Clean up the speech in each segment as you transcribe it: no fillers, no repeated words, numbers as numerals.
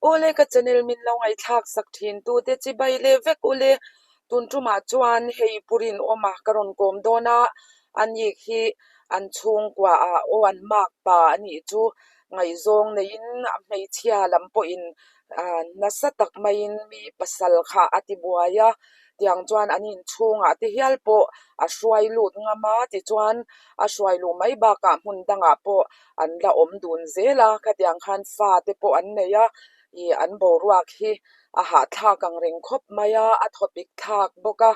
Awle ka channel min lo ngaihthlak sak thin tu te chibai leh vek ule tun tumah chuan hei purin awma ka rawn kawm dawn a ani khi an chhungkua ah aw an mak pa anih chu ngaihzawng neiin a hmeichhia lam pawhin ah nasa tak maiin mi pasal kha a ti buai a tiang chuan an inchhungah te hial pawh a hruai lut ngam a tichuan a hruai luh mai bakah hmun dangah pawh an la awm dun zel a khatiang khan fa te pawh an nei a ih an boruak hi a hahthlak ang reng khawp mai a a thawpik thlak bawk a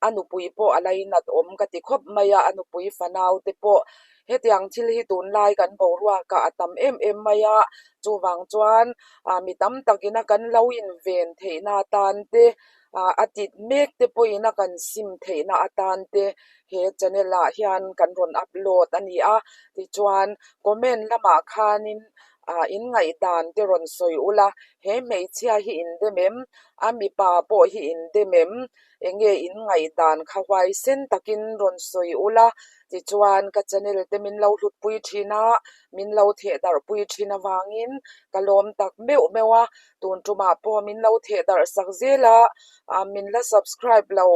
a nupui pawh a lainat awm ka ti khawp mai a a nupui fanau te pawh hetiang thil hi tunlai kan boruak ah a tam em em mai a chuvang chuan ah mi tam takin a kan lo inven theihna atan te ah a tit mek te pawhin a kan sim theihna atan te he channel ah hian kan rawn upload a ni a tichuan comment lamah khanin ah in ngaihdan te rawn sawi ula he hmeichhia hi in dem em a mipa pawh hi in dem em enge in ngaihdan kha huaisen takin rawn sawi ula tichuan ka channel te min lo hlutpui thin a min lo theh darh pui thin avangin ka lawm tak meuh meuh a tun tumah pawh min lo theh darh sak zel a ah min la subscribe lo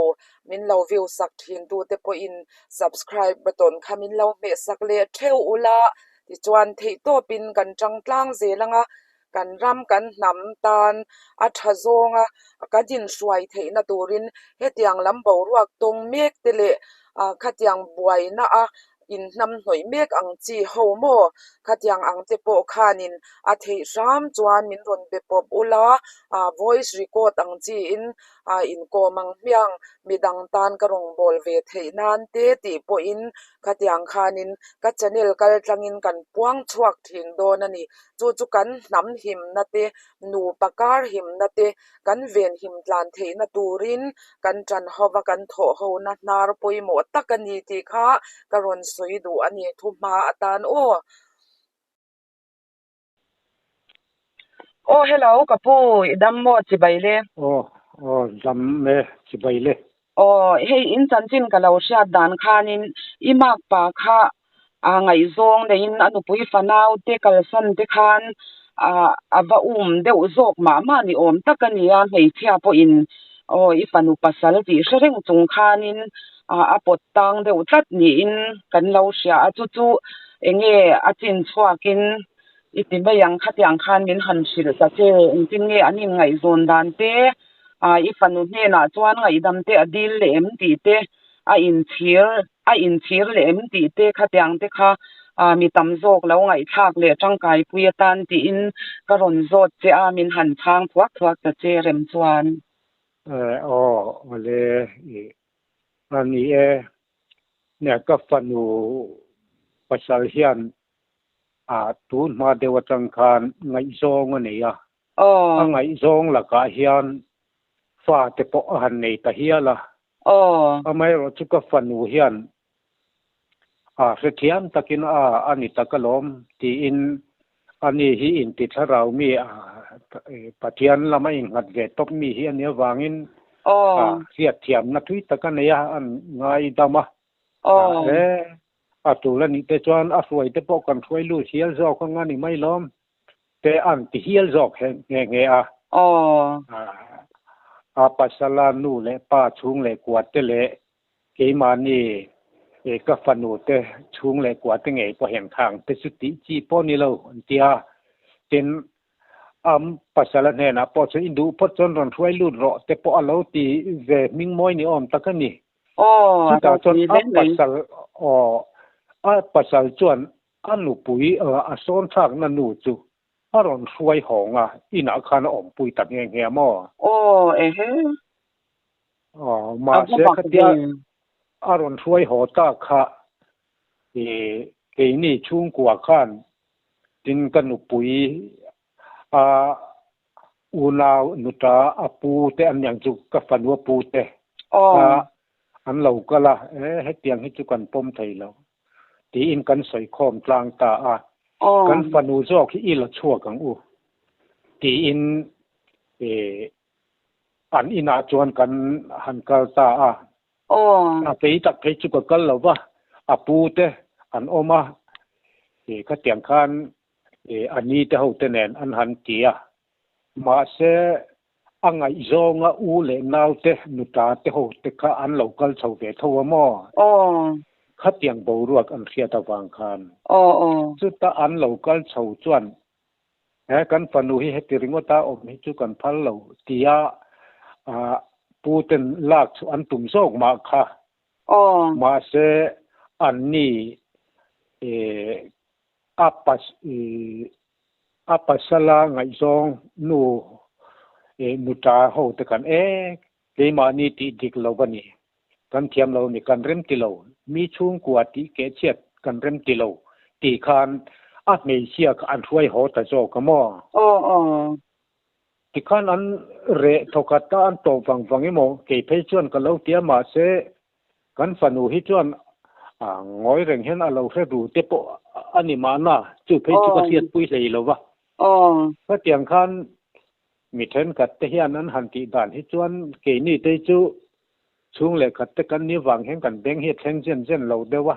min lo view sak thin tu te pawhin subscribe button kha min lo hmeh sak leh theuh ula tichuan theihtawpin kan tang tlang zel ang a kan ram kan hnam tan a tha zawnga kan inhruai theihna turin hetiang lam boruak tawng mek te leh ah khatiang buaina a inhnamhnawih mek ang chi ho maw khatiang ang te pawh khanin a theih hram chuan min rawn be pawp ula ah voice record ang chiin ah inkawm ang hmiang midang tan ka rawngbâwl ve theih nan te tih pawhin khatiang khanin ka channel kal tlangin kan puang chhuak thin dawn a ni. Chu chu kan hnam himna te, nupa kar himna te, kan venhim tlan theihna turin kan ṭan hova kan thawh hona hnar pawimawh tak a ni tih kha ka rawn sawi duh a ni thuhma atan aw. Aw hello ka pu i dam maw chibai le? Aw aw dam e chibai le. Aw hei in chanchin ka lo hriat dan khanin i mak pa kha a ngaihzawng neiin a nupui fanau te kalsan te khan a va um deuh zawk mah mah ni awm tak a nia hmeichhia pawhin aw i fanu pasal tih hre reng chung khanin a pawt tang deuh tlat niin kan lo hria a chu chu enge a chin chhuakin i ti mai ang khatiang khan min han hrilh ta che engtin nge an inngaihzawn dan te i fanu hnenah chuan ngaihdam te a dil leh em tih te a inchhir a inchhir leh em tih te khatiang te kha mi tam zawk lo ngaihthlak leh tangkaipui atan tiin ka rawn zawt che a min han chhang thuak thuak ta che rem chuan. Aw awle i a ni e nia ka fanu pasal hian a tun hma deuh atang khan ngaihzawng a nei a a ngaihzawng lakah hian fa te pawh a han nei ta hial a amaherawh chu ka fanu hian a hrethiam takin a a ni tak alawm tiin ani hi inti thlarau mi Pathian lama innghat ve tawp mi hi a nih avangin a hriatthiamna thui tak a nei a, an ngaidam a. E a tul a nih te chuan a hruai te pawh kan hruai lut hial zawk ang a ni mai lawm te an ti hial zawk nghe nghe a. A pasala nu leh pa chhung leh kua te leh Keimahni ka fanu te chhung leh kua te ngei pawh heng thang te chu tih chi pawh ni lo an ti a. Tin, a pasal a hnenah pawh chuan i duh phawt chuan rawn hruai lut rawh te pawh a lo ti ve hming mawi ni awm tak a ni. Chutah chuan a pasal aw a pasal chuan a nupui a sawn thlakna nu chu a rawn hruai hawng a, inah khan a awmpui ta nghe nghe maw? Aw ehe. Aw, mahse khatia a rawn hruai haw ta kha i keini chhungkua khan tin ka nupui a unau nuta a pu te an niang chu ka fanu a pu te kha an lo kal a, e hetiang hi chu kan pawm thei lo tiin kan sawi khawm tlang ta a, kan fanu zawk hi i la chhuak ang u tiin i An inah chuan kan han kal ta a. A kei tak phei chu ka kal lo va, a pu te an awm a, khatiang khan a ni te ho te nen an han ti a. Mahse, a ngaihzawnga u leh naute nuta te ho te kha an lo kal chho ve tho a maw? Aw. Khatiang boruak an hriat avang khan. Aw aw. Chuta an lo kal chho chuan he kan fanu hi heti ringawta awm hi chu kan phal lo tia pu ten lak chu an tum zawk mah kha. Aw. Mahse, anni A pas a pasala ngaihzawng nu nuta ho te kan e, keimahni tih dik lo a ni, kan thiam lo a ni, kan rem ti lo, mi chhungkua tih keh chhiat kan rem ti lo tih khan a hmeichhia kha an hruai haw ta zawk a maw? Aw aw. Tikhan an reh thawkhat a, an tawp vang vang emaw kei phei chuan ka lo ti a, mahse Kan fanu hi chuan ngawi reng hian a lo hre ru te pawh a ni mahna, chu phei chu ka hriatpui hlei lo va. Khatiang khan mi thenkhat te hian an han tih dan hi chuan keini te chu chhung leh khat te kan ni vang hian kan beng hi a thleng zen zen lo deuh a.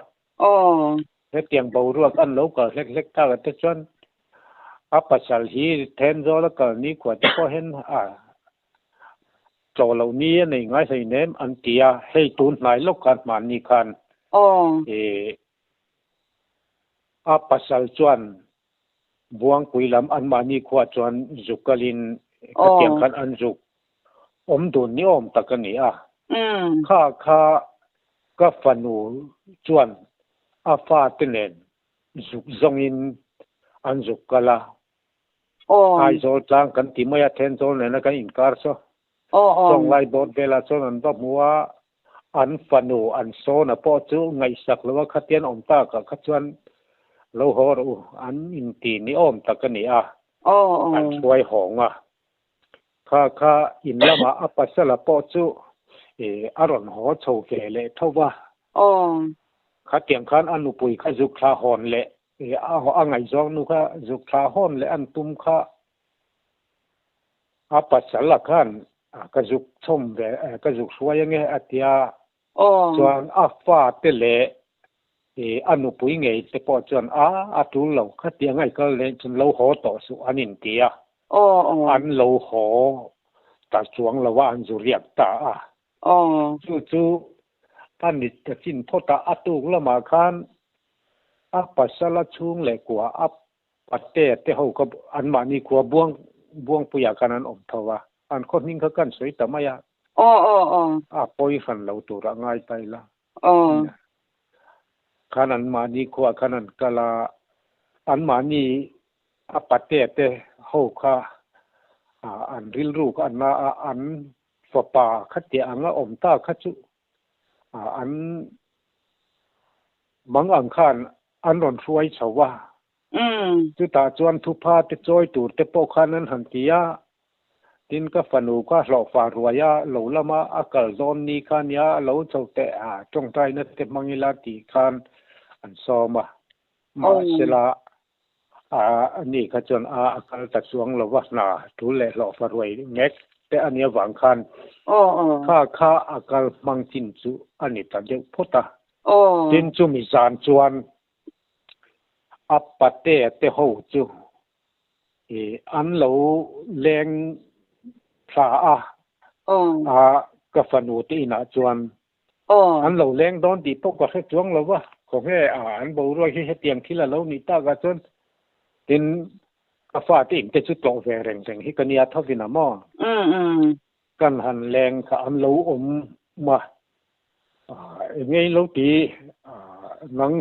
Hetiang boruak an lo kal hlek hlek tak ah te chuan a pasal hi Thenzawl a kal nikhua te pawh hian a Tlawh loh ni a nei ngai hleinem an ti a, hei tun hnai lawk khan hmanni khan ih a pasal chuan Buangpui lam anmahni khuah chuan zuk kalin khatiang khan an zuk awm dun ni awm tak a ni a. Kha kha ka fanu chuan a fate nen zuk zawngin an zuk kal a. Aizawl tlang kan ti mai a, Thenzawl nena kan inkar saw. Chawnglai board velah chuan an va hmu a, an fanu an sawna pawh chu ngaihsak lo a, khatian awm takah kha chuan lo haw rawh u, an inti ni awm tak a ni a, an hruai hawng a. Kha kha in lamah a pasala pawh chu a rawn haw chho ve leh tho va. Khatiang khan a nupui kha zuk thla hawn leh A ngaihzawng nu kha zuk thla hawn leh an tum kha a pasal a khan ka zuk chhawm ve ka zuk hruai ange a tia chuan a fa te leh a nupui ngei te pawh chuan a a tul lo khatiang a i kal leh chuan lo haw tawh suh an in ti a an lo haw ta chuang lo a an zu riak ta a Chu chu a nit ta chin phawt a, a tuk lamah khan a pasal a chhung leh kua a pate te ho kha anmahni khua Buang Buangpuiah khan an awm tho a, an khaw hming kha kan sawi ta mai a, a pawi hran lo turah ngai ta ila. Khan anmahni khuaah khan an kal a, anmahni a pate te ho kha an rilru kha an la a, an Fapa khatiah anga awm ta kha chu an mang ang khan an rawn hruai chho a. Chutah chuan thupha te chawi tur te pawh khan an han ti a, tin ka fanu kha hlawhfa ruai a lo lama a kal dawn ni kha nia a lo chho teh a tawngtaina te hmang ila tih khan an sawm a. Mahsela A ni kha chuan a a kal ta chuang lo va, hna tul leh hlawhfa ruai mek te a nia vang khan kha kha a kal hmang chin chu a ni ta deuh phawt a. Tin chumi zan chuan a patea te ho chu ih an lo leng thla a, a ka fanu te inah chuan An lo leng dawn tih pawh ka hre chuang lo va, khawnge a an boruak hi hetiang thil a lo nih takah chuan tin ka fate in te chu tlawh ve reng reng hi ka nia thovin a maw? Kan han leng kha an lo awm a, enge in lo ti nang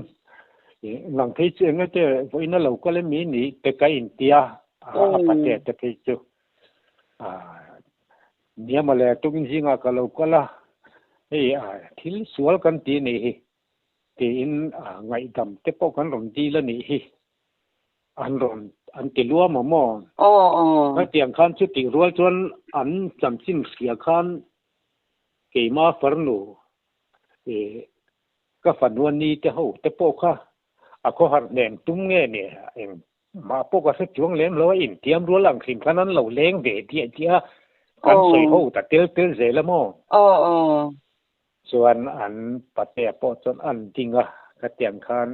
nang phei chu enge te vawiin a lo kal em mi ni te ka intia a pate te phei chu Nia mawle, tukin zingah ka lo kal a, hei thil sual kan ti anih hi tiin ngaihdam te pawh kan rawn dil anih hi an rawn an ti luam a maw? Hetiang khan chutih rual chuan an chanchin hria khan keima farnu ka fanu ani te ho te pawh kha a khawhar hnem tum nge ni eng Mah pawh ka hre chuang lem lo a, intiam rual ang hrim khan an lo leng ve diah diah a, kan sawi ho ta tel tel zel a maw? Chuan an patea pawh chuan an ding a, khatiang khan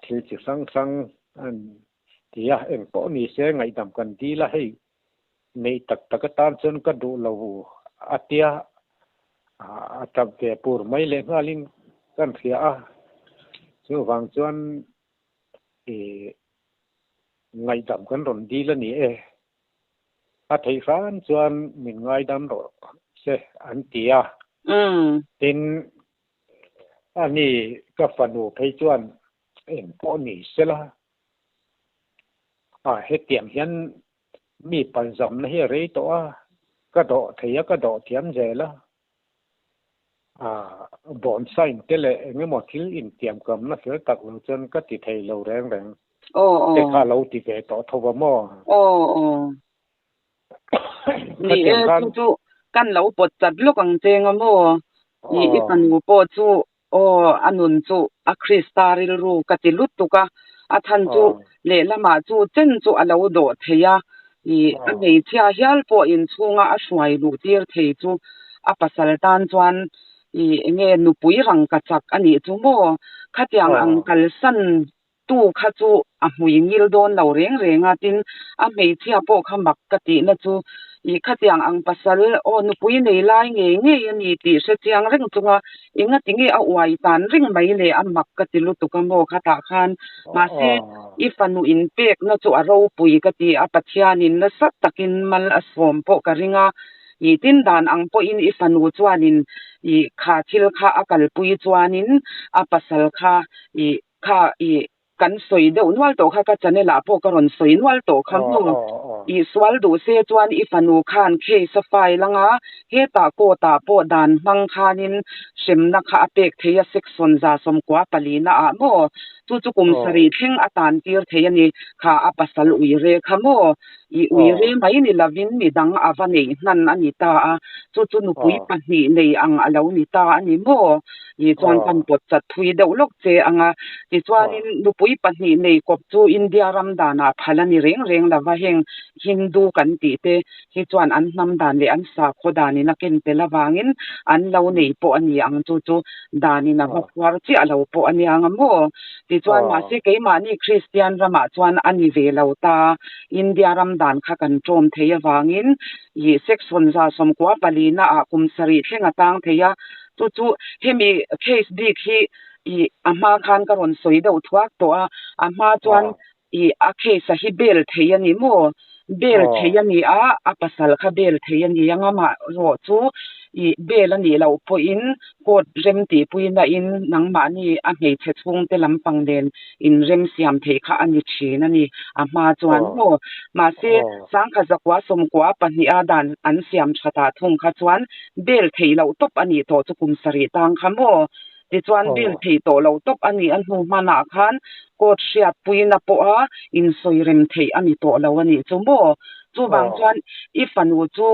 thil chi hrang hrang an ti a, engpawh ni se ngaihdam kan dil a, hei Neih tak tak atan chuan ka duh lo a tia, a tap ve pur mai leh nghalin kan hria a. Chuvang chuan ih ngaihdam kan rawn dil a ni e. A theih hran chuan min ngaidam rawh se an ti a. Tin, ani ka fanu phei chuan eng pawh ni sela, a hetiang hian Mi palzamna hi a rei tawh a, ka dawh thei a, ka dawh thiam zel a. Aaa bond sign te leh eng emaw thil intiamkamna fel tak lo chuan ka ti thei lo reng reng. Te kha a lo ti ve tawh tho va maw? Aw aw. Ni e, chu chu kan lo pawt chat lawk ang che nga maw? I i fanu pawh chu Aw, a nun chu a Krista rilru ka ti lutuk a, a chhan chu lehlamah chu chen chu a lo dawh thei a, ih a hmeichhia hial pawh inchhunga a hruai luh tir thei chu a pasal tan chuan ih enge nupui rangka chak a nih chu maw? Khatiang ang kalsan tu kha chu a hmui ngil dawn lo reng reng a, tin a hmeichhia pawh kha mak ka tihna chu ih khatiang ang pasal aw nupui nei lai ngei ngei a ni tih hre chiang reng chunga engati nge a uai tan reng mai le a mak ka ti lutuk a maw khatah khan mahse i fanu inpekna chu a ropui ka ti a Pathianin nasa takin mal a sawm pawh ka ring a ih tin dan ang pawhin i fanu chuanin ih kha thil kha a kalpui chuanin a pasal kha ih Kha i kan sawi deuh nual tawh kha ka channel ah pawh ka rawn sawi nual tawh kha maw? I sual duh se chuan i fanu khan case a file anga hetah court ah pawh dan hmang khanin hremna kha a pek thei a section 94 ah maw? Chu chu kum sarih thleng a tan tir thei a ni kha a pasal ui re kha maw? I ui re mai ni lovin midang a va neih hnan a ni ta a, chu chu nupui pahnih nei ang a lo ni ta a ni maw? Ni chuan kan pawt chat thui deuh lawk che ang a, tichuanin nupui pahnih nei kawp chu India ram danah phal a ni reng reng lo va, heng Hindu kan tih te hi chuan an hnam dan leh an sakhaw danin a ken tel avangin an lo nei pawh a ni ang, chu chu danin a va phuar chiah lo pawh a nia ang a maw? Tichuan mahse keimahni Kristian ramah chuan a ni ve lo ta, India ram dan kha kan ṭawm thei avangin ih section 94 naah kum sarih thleng a tang thei a, Chu chu hemi case bik hi ih a hma khan ka rawn sawi deuh thuak tawh a, a hma chuan ih a case a hi bail thei a ni maw? Bail thei a ni a, a pasal kha bail thei a ni ang a, amaherawh chu ih bail a nih loh pawhin court rem tihpuina in nangmahni a hmeichhe chhungte lampang nen inrem siam theih kha a ni thin a ni a hma chuan maw? Mahse sangkhat 992 a dan an siam thatah thung kha chuan Bail theih loh tawp a nih tawh chu kum sarih tang kha maw? Tichuan bail theih tawh loh tawp a nih a hnu hmanah khan court hriatpuina pawha insawi rem theih a ni tawh lo a nih chu maw? Chuvang chuan i fanu chu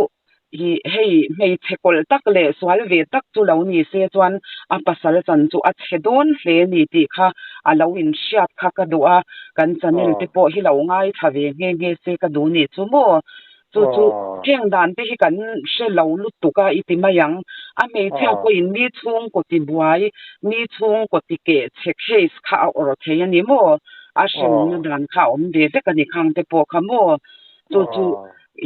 i hei hmeichhe kawlh tak leh sual ve tak chu lo ni se chuan a pasal chan chu a chhe dawn hle ni tih kha a lo inhriat kha ka duh a, kan channel te pawh hi lo ngaithla ve nghe nghe se ka duh nih chu maw? Chu chu heng dan te hi kan hre lo lutuk a i ti mai ang. A hmeichhia pawhin mi chhungkaw ti buai, mi chhungkaw ti keh chhe case kha a awrh thei a ni maw? A hremna dan kha a awm ve vek a ni khang te pawh kha maw? Chu chu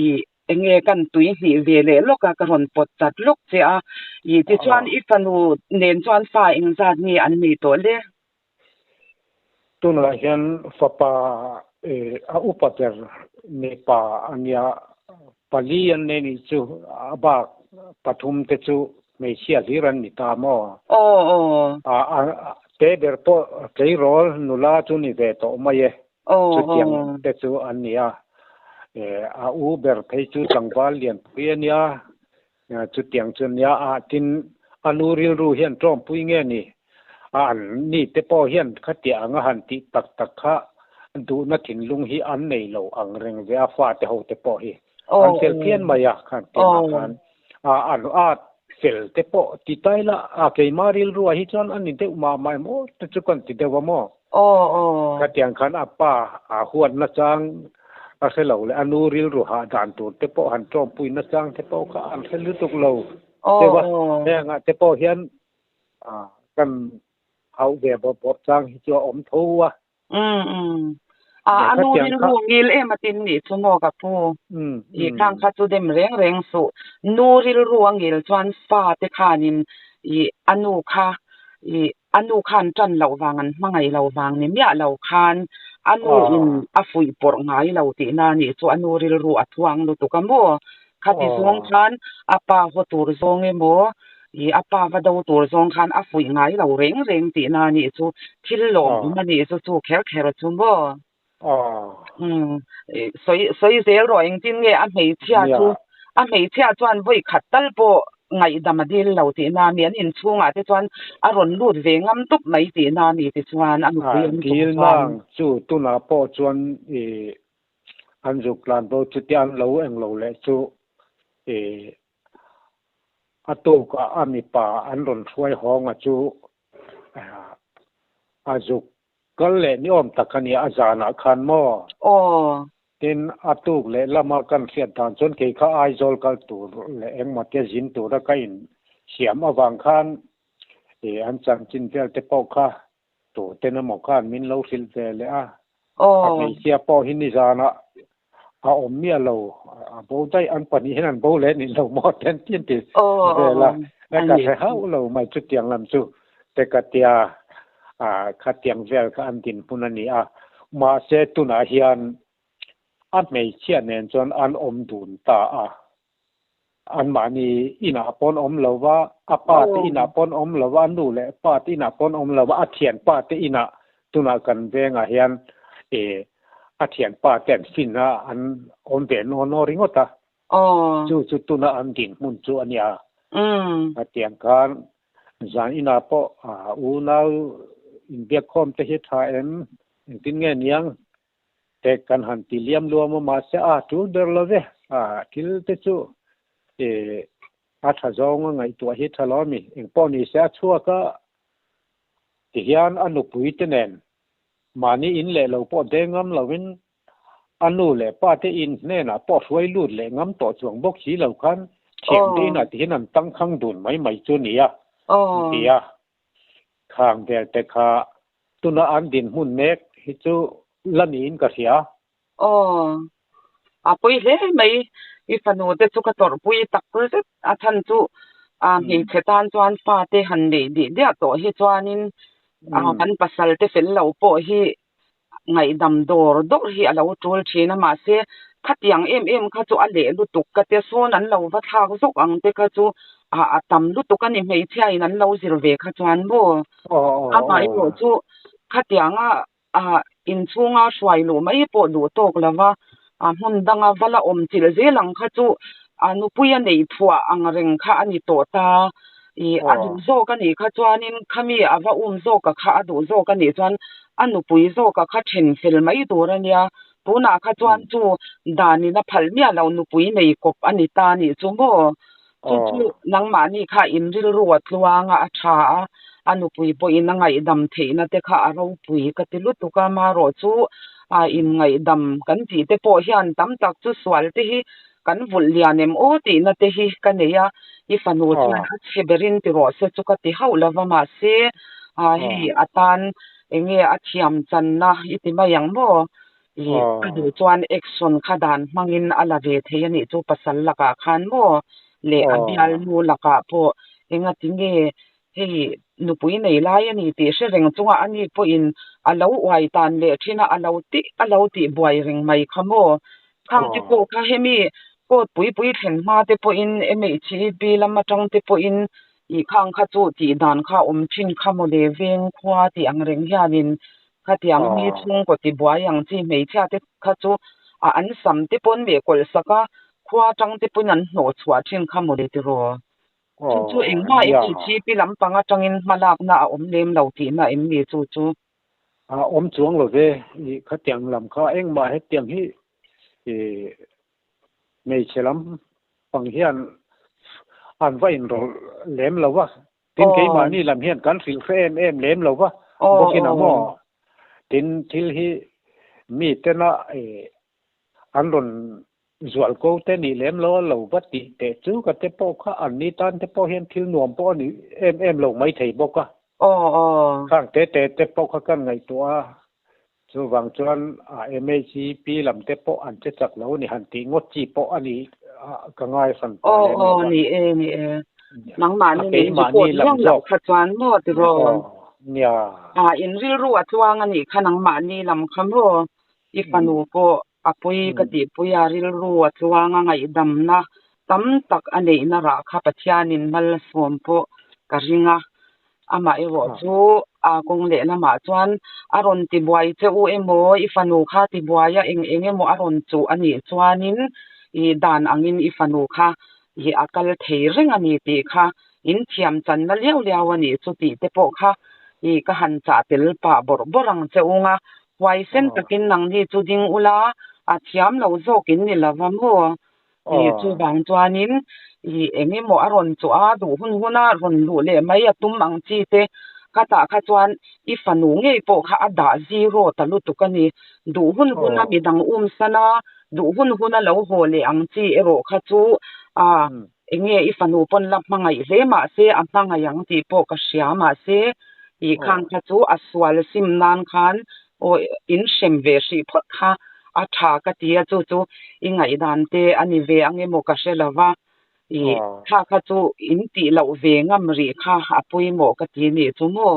i enge kan tui hnih ve leh lawk a ka rawn pawt chat lawk che a. I tichuan i fanu nen chuan fa engzat nge an nei tawh le? Tunah hian fapa a upa ber mipa a nia, pali an nei nih chu a bak pathum te chu hmeichhia hlir an ni ta maw? Aw aw. A te ber pawh tleirawl nula chu ni ve tawh mai e, chutiang te chu an ni a. A u ber phei chu tlangval lianpui a nia, Chutiang chu nia a tin a nu rilru hian tawngpui nge ni? A an ni te pawh hian khatiah anga han tih tak tak kha duhna thinlung hi an nei lo ang reng ve a fate ho te pawh hi an fel phian mai a khan tinah khan a an a fel te pawh ti tai la a keimah rilru ah hi chuan a ni deuh mah mah em aw te chu kan ti deuh a maw? Khatiang khan a pa a huatna chang a hre lo leh a nu rilru hah dan tur te pawh han tawngpui na chang te pawh kha an hre lutuk lo deuh a. Hengah te pawh hian kan hauh ve bawrh bawrh chang hi chu a awm tho a. A a nu rilru ngil em atin nih chu maw ka pu? I khang kha chu dem reng reng suh. Nu rilru a ngil chuan fa te khanin i a nu kha i a nu khan tan loh vang an hmangaih lo vang ni miah lo khan a nu in a fuih pawrh ngai lo tihna nih chu a nu rilru a thuang lutuk a maw? Khati zawng khan a pa haw tur zawng emaw i a pa va do tur zawng khan a fuih ngai lo reng reng tihna a nih chu thil lawmawm a nih chu chu kher kher chu maw? Umm sawi sawi zel rawh engtin nge a hmeichhia chu a hmeichhia chuan vawi khat tal pawh ngaihdam a dil lo tihna a mi an inchhungah te chuan a rawn lut ve ngam tup mai tihna a ni tichuan a nupui an chung Dil chuan. nang chu tunah pawh chuan i An zuk tlan bo chutia an lo eng lo leh chu ih a tukah a mipa an rawn hruai hawnga chu a zuk kal leh ni awm tak a nia a zanah khan maw? Aw. Tin, a tuk leh lama kan hriat dan chuan kei kha Aizawl kal tur leh engmaw te zin tura ka insiam avang khan ih an chanchin vel te pawh kha Tuten emaw khan min lo hrilh ve leh a, a hmeichhia pawh hi nizanah a awm miah lo, a bo daih, an pahnih hian an bo leh nih lo maw ten tin ti vel a, ka hre hauh lo mai chutiang lam chu te ka tia, khatiang vel kha an dinhmun a ni a, mahse tunah hian a hmeichhia nen chuan an awm dun ta a. Anmahni inah pawn awm lo va, a pa te inah pawn awm lo va, a nu leh pa te inah pawn awm lo va, a thianpa te inah tunah kan vengah hian ih a thianpa te an fin a, an awm ve naw naw ringawt a. Chu chu tuna an dinhmun chu a nia. Hetiang khan zan inah pawh unau inbiakkhawm te hi tha em? Engtin nge niang? Te kan han ti liam luam a mahse a tul ber lo ve a thil te chu ih a tha zawng a ngaihtuah hi tha lo a mi engpawh ni se a chhuak a tihian a nupui te nen mahni in leh lo pawh deng ngam lo in a nu leh pa te in hnenah pawh hruai lut leh ngam tawh chuang bawk si lo khan thiam te inah tihian an tangkhang dun mai mai chu nia ti a. Khang vel te kha tuna an dinhmun mek hi chu la niin ka hria. Aw, a pawi hle mai. I fanu te chu ka tawrhpui tak zet a chhan chu a hmeichhe tan chuan fate han neih dih diah tawh hi chuanin kan pasal te fel lo pawh hi ngaihdam dawr dawr hi a lo tul thin a, mahse khatiang em em kha chu a leh lutuk ka tia sawn an lo va thlak zawk ang te kha chu ah a tam lutuk a ni hmeichhia in an lo zir ve kha chuan maw amaherawh chu khatianga ah inchhunga hruai luh mai pawh duh tawk lo va a hmun danga va la awm chilh zel ang kha chu a nupui a neih phuah ang reng kha a ni tawh ta. Ih a duh zawk a nih kha chuanin khami a va um zawk a kha a duh zawk a nih chuan a nupui zawk a kha then fel mai tur a nia. Tunah kha chuan chu danin a phal miah lo nupui nei kawp a ni ta a nih chu maw? Chu chu nangmahni kha in rilru a tluang a, a tha a, a nupui pawhin a ngaihdam theihna te kha a ropui ka ti lutuk a, marawh chu a inngaihdam kan tih te pawh hian tam tak chu sual te hi Kan vulh lian em aw tihna te hi ka nei a, i fanu chuan a chhe berin ti rawh se chu ka ti hauh lo va, mahse hei a tan eng nge a thiam channa i ti mai ang maw? Ih a duh chuan action kha dan hmangin a la ve thei a nih chu pasal lakah khan maw? Leh a bialnu lakah pawh engati nge Hei nupui nei lai a ni tih hre reng chunga a ni pawhin a lo uai tan leh thin a, a lo tih a lo tih buai reng mai kha maw? Khang te pawh kha hemi court pui pui thlen hma te pawhin MHEP lam atang te pawhin ih khang kha chu tih dan kha awm thin kha maw le veng khua tih ang reng hianin khatiang mi chhungkaw ti buai ang chi hmeichhia te kha chu a an sam te pawn meh kawlh sak a, khua atang te pawhin an hnawh chhuah thin kha maw le tiraw? Chu chu engmah MHP lampang atangin hma lakna a awm lem lo tihna em ni chu chu? A awm chuang lo ve, ih khatiang lam kha engmah hetiang hi ih hmeichhe lampang hian an va inrawlh lem lo va, tin keimahni lam hian kan hrilh hre em em lem lo va bawkin a maw? Tin thil hi mi tena ih an rawn Zualko te nih lem lo a lo va tih teh chu ka te pawh kha an ni tan te pawh hian thil nuam pawh a ni em em lo mai thei bawk a. Aw aw. Khang te te te pawh kha kan ngaihtuah a. Chuvang chuan MHEP lam te pawh an che chak lo ni han tih ngawt chi pawh a ni ka ngai hran pa Aw lem lo aw va. ni e ni e. A Nangmahni min keimahni report lam viau loh zawk kha chuan maw tiraw? Aw nia. A in rilru a tluang a nih kha nangmahni lam kha maw? I fanu pawh a pui ka tihpui a rilru a tluang a ngaihdamna tam tak a neihna rah kha Pathianin mal a sawm pawh ka ring a. Amah erawh chu a kawng leh lamah chuan a rawn tibuai che u emaw, i fanu kha tibuai a eng eng emaw a rawn chuh a nih chuanin i dan angin i fanu kha i a kal thei reng a ni tih kha in thiam channa liau liau a nih chu tih te pawh kha i ka han chah tel pah bawrh bawrh ang che ung a. Huaisen takin nangni chu ding ula a thiam lo zawk in ni lova maw? I chuvang chuanin i eng emaw a rawn chawh a, duh hun huna rawn luh leh mai a tum ang chi te khatah kha chuan i fanu ngei pawh kha a dah zero ta lutuk a ni. Duh hun huna midang um san a, duh hun huna lo haw leh ang chi erawh kha chu a eng nge i fanu pawn la hmangaih hle mahse a hmangaih ang tih pawh ka hria mahse i khang kha chu a sual sim nan khan Aw in hrem ve hrih phawt kha a tha ka ti a, chu chu i ngaihdan te a ni ve ang emaw ka hre lo va, i thla kha chu in tih loh ve ngam rih kha a pawimawh ka ti nih chu maw?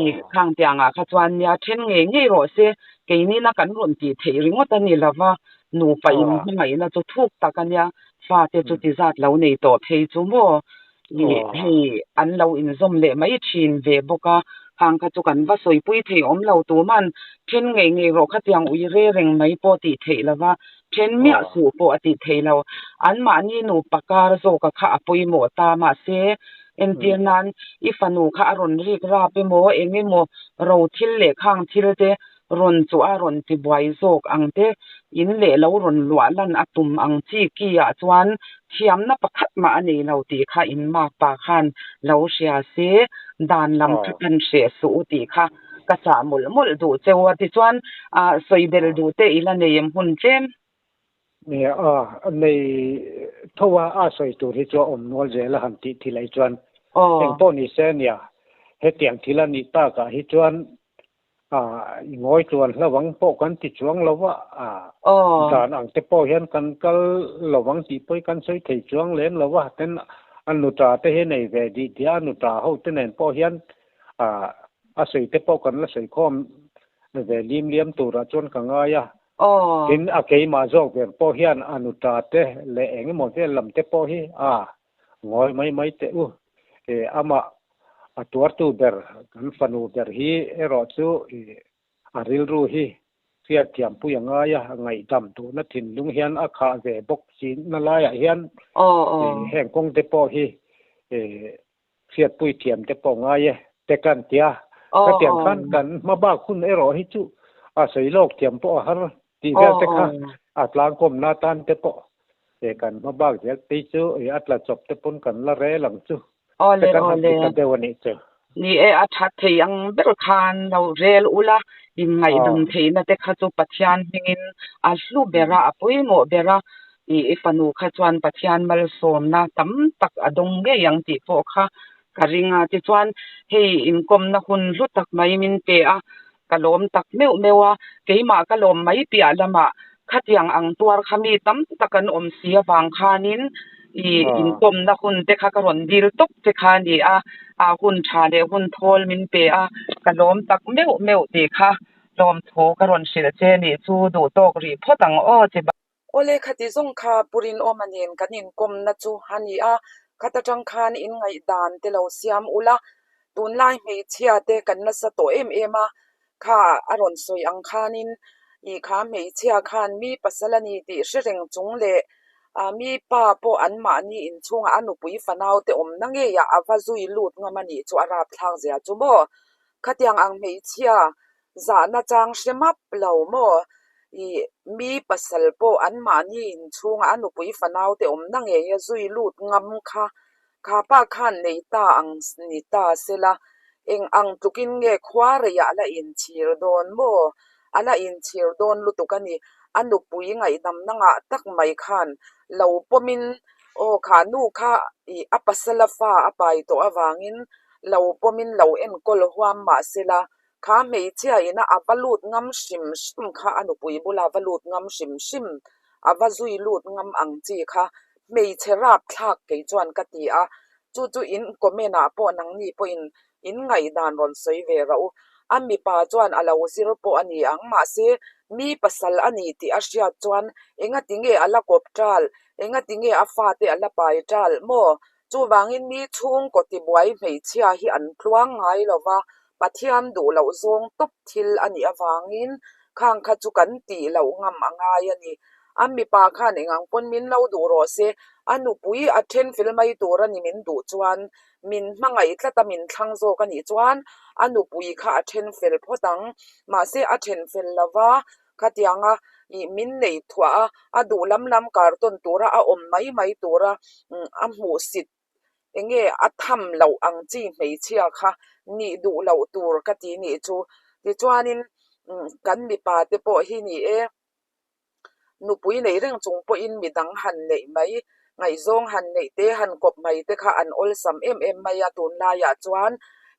I khang tiangah kha chuan nia then ngei ngei rawh se, keinina kan rawn tih theih ringawt a ni lo va, nupa in hmangaihna chu thuk tak a nia, fate chu ti zat lo nei tawh phei chu maw? I hei an lo inzawm leh mai thin ve bawk a, khang kha chu kan va sawipui thei awm lo tuman then ngei ngei rawh khatiang ui re reng mai pawh tih theih lo va, then miah suh pawh a tih theih lo. Anmahni nupa kar zawka kha a pawimawh ta mahse entir nan i fanu kha a rawn rik rap emaw eng emaw ro thil leh khang thil te rawn chu a rawn ti buai zawk ang te, in leh lo rawn luah lan a tum ang chi ki ah chuan thiamna pakhat mah a nei lo tih kha in makpa khan lo hria se, dan lam kha kan hreh suh u tih kha ka chah mawlh mawlh duh cheu a tichuan sawi bel duh te i la nei em hun tlem. Nia a nei tho a, a sawi tur hi chu a awm nual zel a han tih thil ai chuan engpawh ni se nia hetiang thil a nih takah hi chuan I ngawi tluan hlo ang pawh kan ti chuang lo va, dan ang te pawh hian kan kal lo ang tih pawh hi kan sawi thei chuang lem lo va, tin a nuta te hi nei ve dih tih a, a nuta ho te nen pawh hian a sawi te pawh kan la sawi khawm ve lim liam turah chuan ka ngai a, tin a keimah zawk ber pawh hian a nuta te leh eng emaw vel lam te pawh hi a Ngawi mai mai teh u. Amah a tuartu ber, kan fanu ber hi erawh chu a rilru hi hriatthiampui a ngai a, ngaihdam duhna thinlung hian a khah ve bawk chinna laiah hian heng kawng te pawh hi hriatpui thiam te pawh ngai e te kan ti a. Khatiang khan kan hmabak hun erawh hi chu a sawi lawk thiam pawh a har tih vel te kha a tlangkawmna atan te pawh E kan hma bak zel phei chu e a tla chawp te pawn kan la rel ang chu. Awle Te kan han ti awle. ta deuh a nih chu. Ni e, a that thei ang ber khan lo rel ula, inngaihdam theihna te kha chu Pathian hmingin a hlu ber a, a pawimawh ber a, i i fanu kha chuan Pathian malsawmna tam tak a dawng ngei ang tih pawh kha ka ring a. Tichuan hei inkawmna hun hlu tak mai min pe a, Ka lawm tak meuh meuh a, keimah ka lawm mai piah lamah khatiang ang tuar kha mi tam tak an awm si avang khanin i inkawmna hun te kha ka rawn dil tawp che kha a ni a, a hun tha leh hun thawl min pe a, ka lawm tak meuh meuh tih kha lawmthu ka rawn hrilh che nih chu duh tawk rih phawt ang aw che. Awle khati zawng kha Pu Rinawma nen kan inkawmna chu a ni a, khat atang khan inngaihdan te lo siam ula, tunlai hmeichhia te kan nasa tawh em em a, kha a rawn sawi ang khanin i kha hmeichhia khan mi pasal a ni tih hre reng chung leh mi pa pawh anmahni inchhungah a nupui fanau te awmna ngeiah a va zui lut ngam a nih chu a rapthlak zia chu maw? Khatiang ang hmeichhia Zahna chang hre map lo maw? I mi pasal pawh anmahni inchhunga a nupui fanaute awmna ngeia zui lut ngam kha kha pa khan nei ta ang ni ta sela, eng ang tlukin nge khua reiah a la inchhir dawn maw? A la inchhir dawn lutuk a ni. A nupui ngaihdamna ngah tak mai khan lo pawmin aw kha nu kha i a pasala fa a pai tawh avangin lo pawmin lo enkawl huam mahsela. Kha hmeichhia ina a va lut ngam hrim hrim kha a nupui bula va lut ngam hrim hrim, a va zui lut ngam ang chi kha hmeichhe rapthlak kei chuan ka ti a. Chu chu in comment ah pawh nangni pawhin in ngaihdan rawn sawi ve rawh u. A mipa chuan a lo zir pawh a ni ang, mahse mi pasal a ni tih a hriat chuan engati nge a la kawp ṭal, engati nge a fate a la pai ṭal maw? Chuvangin mi chhungkaw tibuai hmeichhia hi an tluang ngai lo va, Pathian duh loh zawng tawp thil a nih avangin khang kha chu kan tih loh ngam a ngai a ni. A mipa khan engang pawn min lo duh rawh se, a nupui a then fel mai tur a ni min duh chuan, min hmangaih tlat a min thlang zawk a nih chuan a nupui kha a then fel phawt ang. Mahse a then fel lo va, khatianga ih min neih thuah a, a duh lam lam kar tawn tura a awm mai mai tura a hmuhsit enge a tham loh ang chi hmeichhia kha nih duh loh tur ka ti nih chu. Tichuanin kan mipa te pawh hi ni e, nupui nei reng chung pawhin midang han neih mai, ngaihzawng han neih te, han kawp mai te kha an awlsam em em mai a tunlaiah chuan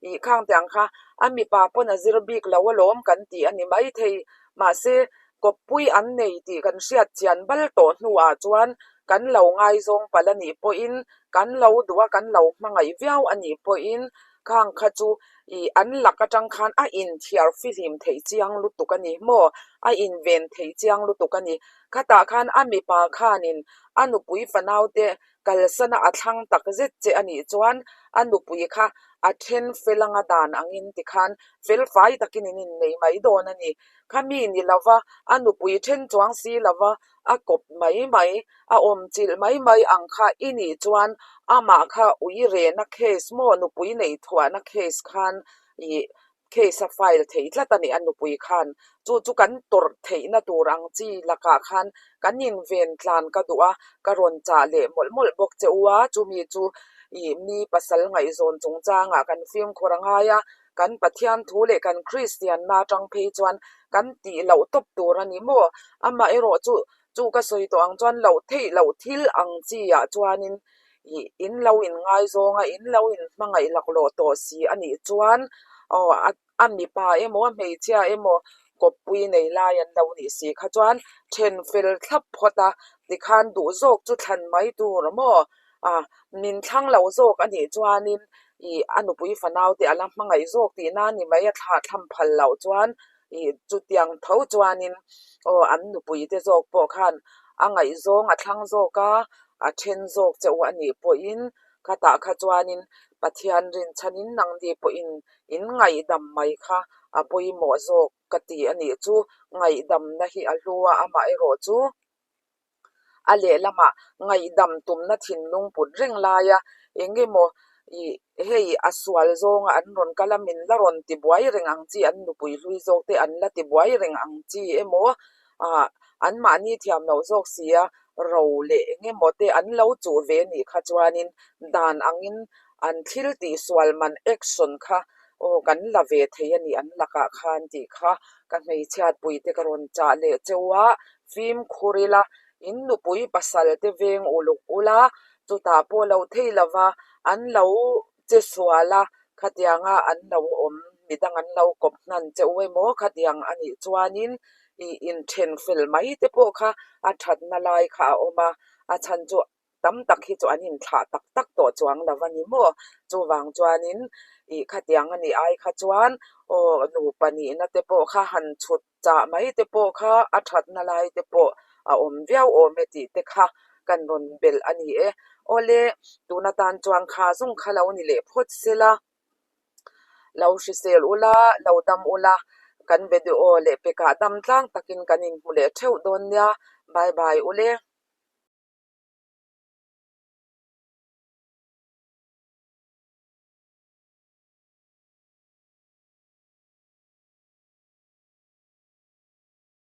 ih khang te ang kha a mipa pawn a zir bik lo alawm kan tih a ni maithei. Mahse Kawppui an nei tih kan hriat chian bal tawh hnuah chuan kan lo ngaizawng palh a nih pawhin, kan lo duh a, kan lo hmangaih viau a nih pawhin khang kha chu ih an lak atang khan a inthiar fihlim theih chiang lutuk a ni maw? A inven theih chiang lutuk a ni. Khatah khan a mipa khanin a nupui fanaute kalsana a thlang tak zet che a nih chuan a nupui kha a then fel anga dan angin tikhan felfai takin in innei mai dawn a ni. Kha mi ni lova, a nupui then chuang si lova, a kawp mai mai, a awm chilh mai mai ang kha i nih chuan amah kha ui rehna case maw nupui neih thuahna case khan ih case a file thei tlat a ni a nupui khan. Chu chu kan tawrh theihna tur ang chi lakah khan kan inven tlan ka duh a, ka rawn chah leh mawlh mawlh bawk che u a, chumi chu ih mi pasal ngaihzawn chungchangah kan fimkhur a ngai a, Kan Pathian thu leh kan Kristianna atang phei chuan kan tih loh tawp tur a ni maw? Amaherawh chu chu ka sawi tawh ang chuan loh theih loh thil ang chi ah chuanin ih in lo in ngaizawng a, in lo in hmangaih laklawh tawh si a nih chuan aw a mipa emaw a hmeichhia emaw kawppui nei lai an lo nih si kha chuan then fel thlap phawt a, tikhan duh zawk chu thlan mai tur maw? A, min thlang lo zawk a nih chuanin ih a nupui fanau te a la hmangaih zawk tihna a ni mai a thlah thlam phal loh chuan ih chutiang tho chuanin aw an nupui te zawk pawh khan a ngaihzawng a thlang zawk a, a then zawk che u a nih pawhin khatah kha chuanin Pathian rinchhanin nangni pawhin in ngaihdam mai kha a pawimawh zawk ka ti a nih chu ngaihdamna hi a hlu a amaherawh chu. A lehlamah ngaihdam tumna thinlung put reng laia eng emaw ih hei a sual zawnga an rawn kal a min la rawn ti buai reng ang chi an nupui hlui zawk te an la ti buai reng ang chi emaw ah anmahni thiam loh zawk si a ro leh eng emaw te an lo chuh ve nih kha chuanin dan angin an thil tih sual man action kha aw kan la ve thei a nih an lakah khan tih kha ka hmeichhiatpui te ka rawn chah leh cheu a. Fimkhur ila, in nupui pasal te veng uluk ula, chutah pawh lo thei lova an lo che sual a, khatianga an lo awm midang an lo kawp hnan che u emaw khatiang a nih chuanin ih inthen fel mai te pawh kha a thatna lai kha a awm a, a chhan chu Tam tak hi chu an inthlah tak tak tawh chuang lo a ni maw? Chuvang chuanin ih khatiang a nih ai kha chuan aw nupa nihna te pawh kha han chhut chah mai te pawh kha a thatna lai te pawh a awm viau awm e tih te kha kan rawn belh a ni e. Awle, tun atan chuan kha zawng kha lo ni leh phawt sela. Lo hrisel ula, lo dam ula, kan video leh pekah dam tlang takin kan inhmu leh theuh dawn nia. Bye bye ule.